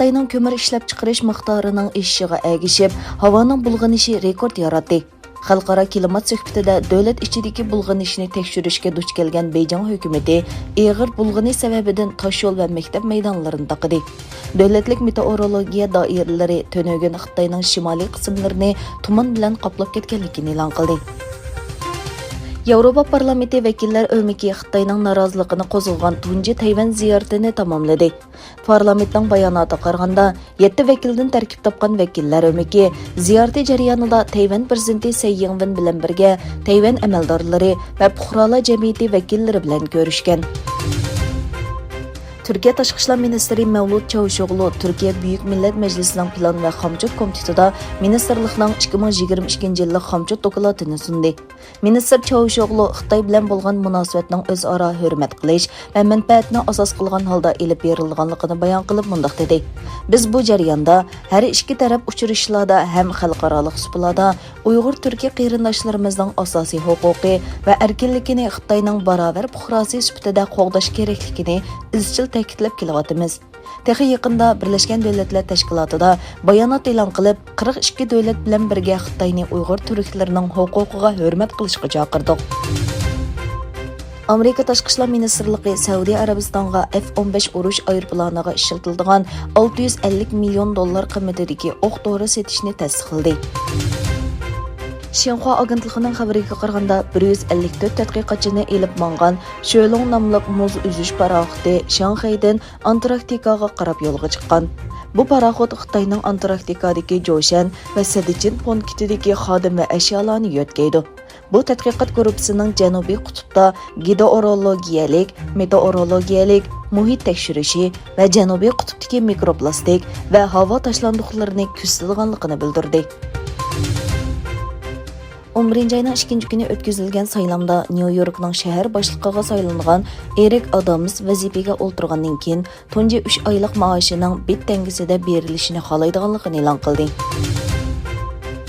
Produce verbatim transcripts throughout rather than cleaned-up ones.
خىتاينىڭ كۆمۈر ئىشلەپچىقىرىش مىقدارىنىڭ ئېشىشىغا ئەگىشىپ، ھاۋانىڭ بۇلغىنىشى رېكورت ياراتتى. خەلقئارا كىلىمات سۆھبىتىدە دۆلەت ئىچىدىكى بۇلغىنىشنى تەكشۈرۈشكە دۇچ كەلگەن بېيجىڭ ھۆكۈمىتى ئېغىر بۇلغىنىش سەۋەبىدىن تاشيول ۋە مەكتەپ مەيدانلىرىنى تاقىدى. دۆلەتلىك مېتېئورولوگىيە دائىرىلىرى تۈنۈگۈن خىتاينىڭ شىمالىي قىسىملىرىنى تۇمان بىلەن قاپلاپ كەتكەنلىكىنى ئېلان قىلدى. ياۋروپا پارلامېنتى ۋەكىللەر ئۆمىكى خىتاينىڭ نارازىلىقىنى قوزغىغان تۇنجى تەيۋەن زىيارىتىنى تاماملىدى. پارلامېنتنىڭ باياناتىغا قارىغاندا، يەتتە ۋەكىلدىن تەركىب تاپقان ۋەكىللەر ئۆمىكى زىيارىتى جەريانىدا تەيۋەن پىرېزىدېنتى سەي يىڭۋېن بىلەن بىرگە تەيۋەن ئەمەلدارلىرى ۋە پۇقرالار جەمئىيىتى ۋەكىللىرى بىلەن كۆرۈشكەن. تۈركىيە تاشقى ئىشلار مىنىستىرى مەۋلۇت چاۋۇشئوغلۇ تۈركىيە بۈيۈك مىللەت مەجلىسىنىڭ پىلان ۋە خامچوت كومىتېتىدا مىنىستىرلىقنىڭ ئىككى مىڭ يىگىرمە ئىككىنچى يىللىق خامچوت دوكلاتىنى سۇندى. مىنىستىر چاۋۇشئوغلۇ خىتاي بىلەن بولغان مۇناسىۋەتنىڭ ئۆزئارا ھۆرمەت قىلىش ۋە مەنپەئەتنى ئاساس قىلغان ھالدا ئېلىپ بېرىلىدىغانلىقىنى بايان قىلىپ مۇنداق دېدى: بىز بۇ جەرياندا ھەر ئىككى تەرەپ ئۇچرىشىشلاردا ھەم خەلقئارالىق سۇپىلاردا ئۇيغۇر تۈركىي قېرىنداشلىرىمىزنىڭ ئاساسىي ھوقۇقى ۋە ئەركىنلىكىنى خىتاينىڭ باراۋەر پۇقراسى سۈپىتىدە قوغداش كېرەكلىكىنى ئىزچىل تەكىتلەپ كېلىۋاتىمىز. تېخى يېقىندا بىرلەشكەن دۆلەتلەر تەشكىلاتىدا بايانات ئېلان قىلىپ، قىرىق ئىككى دۆلەت بىلەن بىرگە خىتاينى ئۇيغۇر تۈركلىرىنىڭ ھوقۇقىغا ھۆرمەت قىلىشقا چاقىردۇق. ئامېرىكا تاشقى ئىشلار مىنىستىرلىقى سەئۇدى ئەرەبىستانغا ئېف ئون بەش ئۇرۇش ئايروپىلانىغا ئىشلىتىلىدىغان ئالتە يۈز ئەللىك مىليون دوللار قىممىتىدىكى ئوق دورا سېتىشنى تەستىقلىدى. شىنخۇا ئاگېنتلىقىنىڭ خەۋىرىگە قارىغاندا، بىر يۈز ئەللىك تۆت تەتقىقاتچىنى ئېلىپ ماڭغان شۆلۇڭ ناملىق مۇز ئۈزۈش پاراخوتى شاڭخەيدىن ئانتاركتىكاغا قاراپ يولغا چىققان. بۇ پاراخوت خىتاينىڭ ئانتاركتىكادىكى جوشەن ۋە سەددىچىن پونكىتىدىكى خادىم ۋە ئەشيالارنى يۆتكەيدۇ. بۇ تەتقىقات گۇرۇپپىسىنىڭ جەنۇبىي قۇتۇپتا گىدرولوگىيەلىك، مېتېئورولوگىيەلىك، مۇھىت تەكشۈرۈشى ۋە جەنۇبىي قۇتۇپتىكى مىكروپلاستىك ۋە ھاۋا تاشلاندۇقلىرىنى كۆزىتىدىغانلىقىنى بىلدۈردى. ئون بىرىنچى ئاينىڭ ئىككىنچى كۈنى ئۆتكۈزۈلگەن سايلامدا نيۇ يوركنىڭ شەھەر باشلىقىغا سايلانغان ئېرىك ئادامس ۋەزىپىگە ئولتۇرغاندىن كېيىن، تۇنجى ئۈچ ئايلىق مائاشىنىڭ بىت تەڭگىسىدە بېرىلىشىنى خالايدىغانلىقىنى ئېلان قىلدى.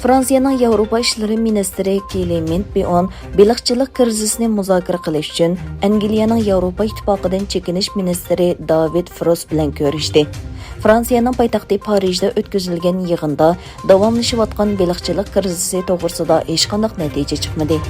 فرانسىيەنىڭ ياۋروپا ئىشلىرى مىنىستىرى كلېمېنت بىئون بېلىقچىلىق كىرىزىسىنى مۇزاكىرە قىلىش ئۈچۈن ئەنگلىيەنىڭ ياۋروپا ئىتتىپاقىدىن چېكىنىش مىنىستىرى داۋىد فروس بىلەن كۆرۈشتى. فرانسىيەنىڭ پايتەختى پارىژدا ئۆتكۈزۈلگەن يىغىندا داۋاملىشىۋاتقان بېلىقچىلىق كىرىزىسى توغرىسىدا ھېچقانداق نەتىجە چىقمىدى.